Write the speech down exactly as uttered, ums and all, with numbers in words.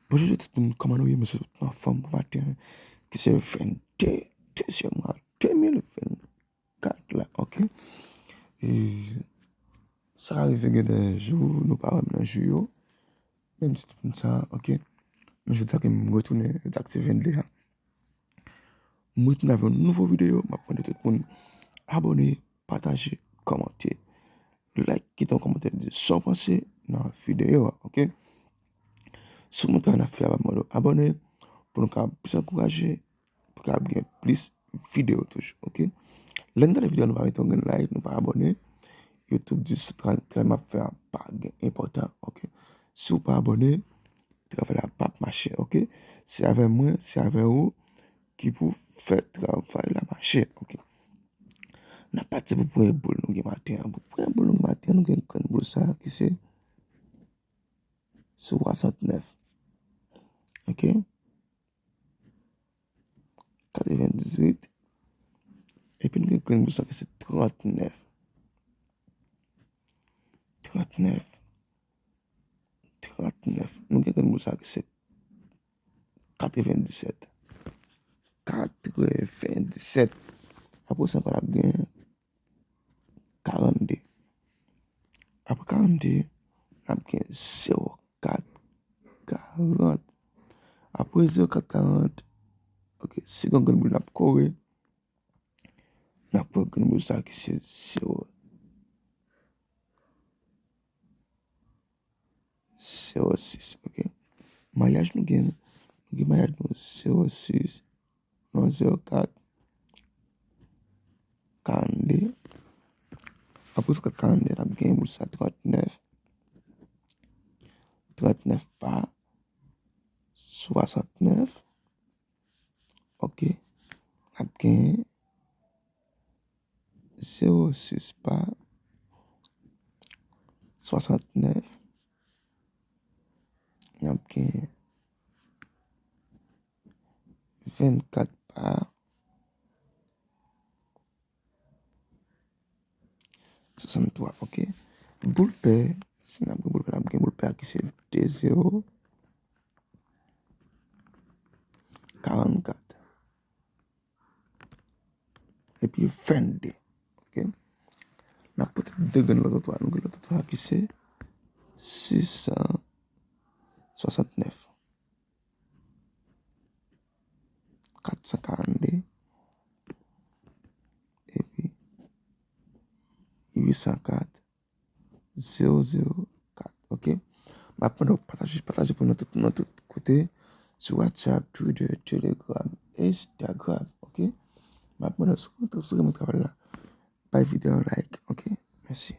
Bonjou tout moun, kòman nou ye? Mwen swete tout moun anfòm pou maten an, ki se vennde dezyèm mwa de mil vennkat la, oke? E sa ka rive gen de jou nou pa wè m nan jou yo. Menm si tout moun sa, oke? Men jodi a ke m retounen, jodi a ke se vennde a. M retounen avèk yon nouvo videyo, m ap mande tout moun abòne, pataje, kòmante, like, kite yon kòmantè, di sa w panse nan videyo a, oke? Si w renmen travay n ap fè a, m ap mande w abòne pou nou kapab plis ankouraje, pou kapab gen plis videyo toujou, oke? Lè n gade videyo a, nou pa mete yon grenn like, nou pa abòne, YouTube di sa travay, travay m ap fè a pa gen enpòtan, oke? Si w pa abòne, travay la p ap mache, oke? Se avè mwen, se avè ou ki pou fè travay la mache, oke? N ap pati pou premye boul nou gen maten an. Pou premye boul nou gen maten an, nou gen grenn boul sa a ki se swasantnèf. Oke? Katrevendizuit. Epi nou gen grenn boul sa a ki se trantnèf. Trantnèf. Trantnèf. Nou gen grenn boul sa a ki se katrevendisèt. Katrevendisèt. Apre sa ankò n ap gen karannde. Apre karannde, n ap gen zewo kat karant. Apre zewo kat karant, oke, si gen grenn boul n ap kore, n ap pran grenn boul sa ki se zewo, zewo sis, oke. Mayaj nou gen, nou gen mayaj nou zewo sis, non, zewo kat, karannde. Apre zewo kat karannde, n ap gen boul sa trantnèf. Trantnèf pa swasantnèf. Oke. N ap gen zewo sis pa swasantnèf. N ap gen vennkat pa swasanntwa, oke. Boul pè, si n ap gen boul pè, n ap gen boul pè a ki se de zewo karannkat. Epi vennde, oke. N ap pote de grenn lòt twa, nou gen lòt twa ki se sis san swasantnèf. Kat san karannde, epi uit san kat, zewo zewo kat, oke? M ap mande w pataje, pataje pou nou tout, nan tout kote, sou WhatsApp, Twitter, Telegram, Instagram, oke? M ap mande w, si w renmen travay la, bay videyo a yon like, oke? Mèsi.